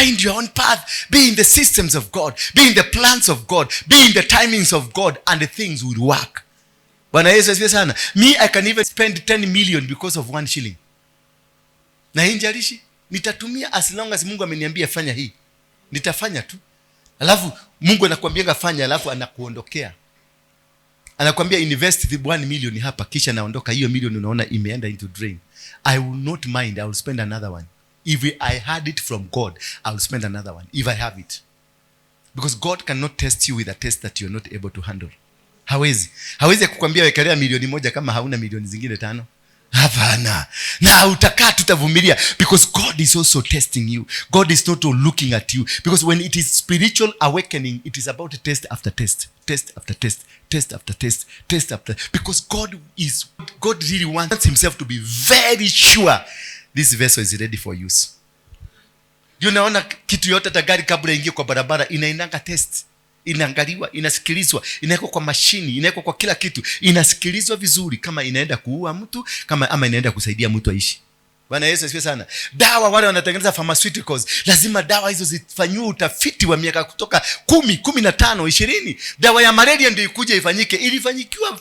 Find your own path. Be in the systems of God, be in the plans of God, be in the timings of God, and the things will work. Bwana Yesu asifiwe sana. Me, I can even spend 10 million because of 1 shilling, na haijalishi, nitatumia as long as Mungu ameniambia fanya hii, nitafanya tu. Alafu Mungu anakuambianga fanya, alafu anakuondokea, anakwambia invest the 1 million hapa, kisha naondoka. Hiyo million unaona imeenda into drain. I will not mind. I will spend another one. If I had it from God, I will spend another one if I have it, because God cannot test you with a test that you're not able to handle. Hawezi kukwambia wekelea milioni 1 kama hauna milioni zingine tano. Hapana. Na utakaa, tutavumilia, because God is also testing you. God is not looking at you, because when it is spiritual awakening, it is about test after test, test after test, test after test, test after, because God really wants himself to be very sure this vessel is ready for use. Ndio unaona kitu yote, hata gari kabla ingie kwa barabara, inaendanga test, inaangaliwa, inasikilizwa, inawekwa kwa mashini, inawekwa kwa kila kitu, inasikilizwa vizuri kama inaenda kuua mtu kama ama inaenda kusaidia mtu aishi. Bwana Yesu asifiwe sana. Dawa, wale wanatengeneza pharmaceuticals, lazima dawa hizo zifanyiwe utafiti wa miaka kutoka 10, 15, 20. Dawa ya malaria ndio ikuje ifanyike, ilifanyikiwa.